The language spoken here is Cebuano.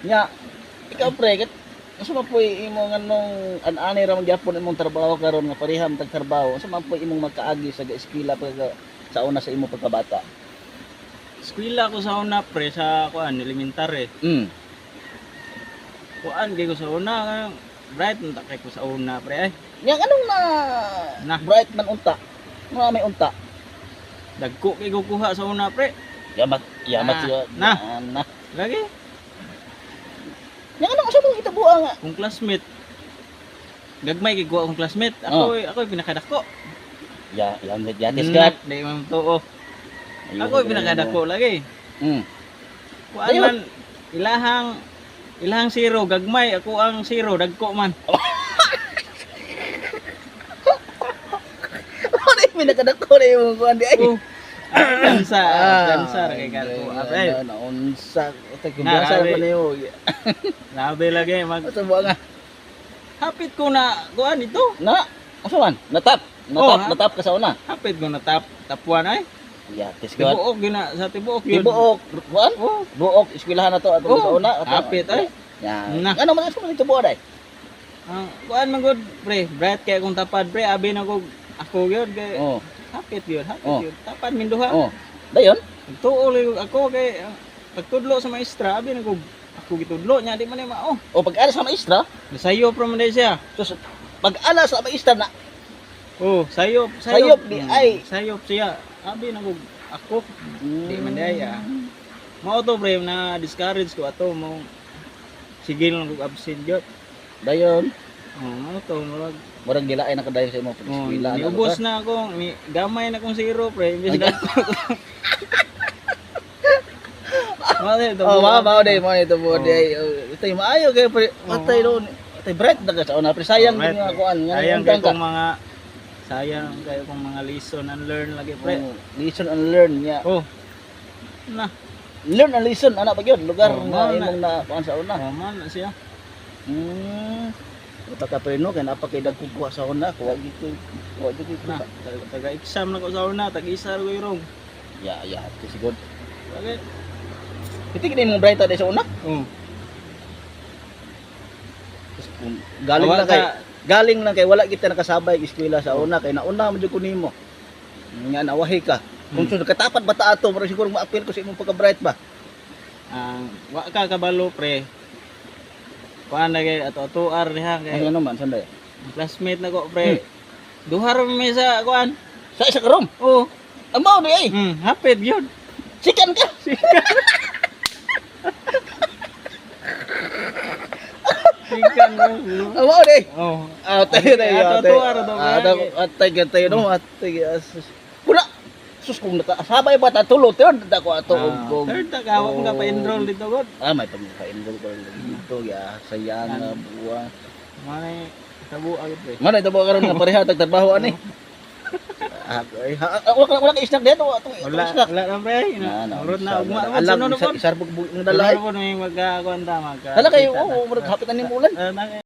Nya, ikaw pre, kat unsa man po'y imong anong an-ani ra man gyapon imong trabaho karon nga pareha man tag trabaho, unsa man po'y imong makaagi sa eskwela pagka sa una sa imong pagkabata? Eskwela ko sa una, pre, sa kuan, elementary. Kuan kay ko sa una, bright man ta kay ko sa una, pre ay. Nya anong na, Na. bright man unta? Nga may unta. Dagko kay ko kuha sa una, pre. Yamat, yamat Ah, siya. na. Na. Lagi Nya anong unsa mong itabuha nga? kung classmate. Gagmay kay kuha akong classmate. Ako oh. Ako pinakadako. Ya, yamat yatis gat. Di man tuo. Ako pinakadako lagi. Kuan Dayon. man ilahang ilahang zero gagmay, ako ang zero dagko man. Ano yung pinakadako na imong kuan di ay? Oh. Dansa, dansa ra kay ko. Pre, Na unsa, tay kumbiyansa Na, ko niyo. Grabe lagi mag Unsa buha nga? hapit ko na kuan ito. Na, unsa man? Natap. Natap, Oh, ha? natap ka sa una. Hapit ko na top top 1 ay. Yatis god. Tibuok gina sa tibuok yun. Tibuok, kuan? Oh, Buok eskwelahan na to atong Oh, sa una. Ato- hapit, ay. Ya. Na. Ano man sa ito buha day? Ang kuan man gud pre, bright kay akong tapad, pre, abi na ko ako gyud kay Oh. hapit gyud, hapit Oh. gyud. Tapad min duha. Oh. Dayon? Tuol gyud ako kay ang pagtudlo sa maestra, abi na ko ako gitudlo niya di man ni mao. O pag ala sa maestra, Sayop ra man day siya. sus, pag ala sa maestra na Oh, sayop, Sayop sayop. di ay. Sayop siya. Abi na ko ako di man day ah. Mao to pre na discourage ko ato mo sige lang kog absent gyud. Dayon. Oh, mao to murag Murag gilain na kadayon sa imong oh, pag-eskwela. niubos na ako, ni gamay na akong zero pre, imbes na. Mao to. Oh, mao mao day, mao ito buha Oh. day. Oh, ito maayo kay pre. Patay doon. Patay bright na ka sa una. Pre sayang Oh, din bright. nga kuan. Nga Sayang kay undang ka. kong mga sayang kayo kong mga lesson and learn lagi pre. Oh, listen and learn niya. Oh. Na, Learn and listen ana pa gyud lugar Oh, nga mao na. imong na kuan sa una. oh man na siya. Uta ka pre no kay napa kay dagkog kuha sa una, kuha gid ko. Kuha gid ko. Na, taga exam na ko sa una, tag isa ra ko irong. Ya, ya, sigod. Lagi. Iti kini mong bright sa una. Oh. Tapos kung galing Awa lang kay ka- galing lang kay wala kita nakasabay eskwela sa una kay nauna man jud ko nimo. Nga nawahi ka. Kung katapat ba ta ato pero siguro maapil ko sa imong pagka-bright ba. Ang wa ka kabalo pre. Kuan na kay ato ato ar diha kay Ano man sanday. classmate na ko pre. Duha ra may sa kuan. Sa isa ka room. Oh, Ang mao di ay. Hapit gyud. Sikan ka. Sikan mo. Ang mao di. Oh. Ah, tayo tayo. Ato ato ar to. Ato atay tayo no atay. Wala. Sus kung nakasabay ba ta tulo third ta ko ato og Third ta ka wa mo ka pa-enroll dito god. Ah, may pag-enroll ko lang dito ya. Sayang nga buwa. Mane tabo agad pre. Mana ito ba karon nga pareha tag trabaho ani? Ah, ay, wala wala ka snack dito atong Wala snack. wala na pre. Na, na, Murot na ugma. Alam Sunod isa pod. isarbog ng dalay. Sunod pod may magkakuan ta magka. Hala kayo, oh, murag hapit na ning ulan. Ah, na-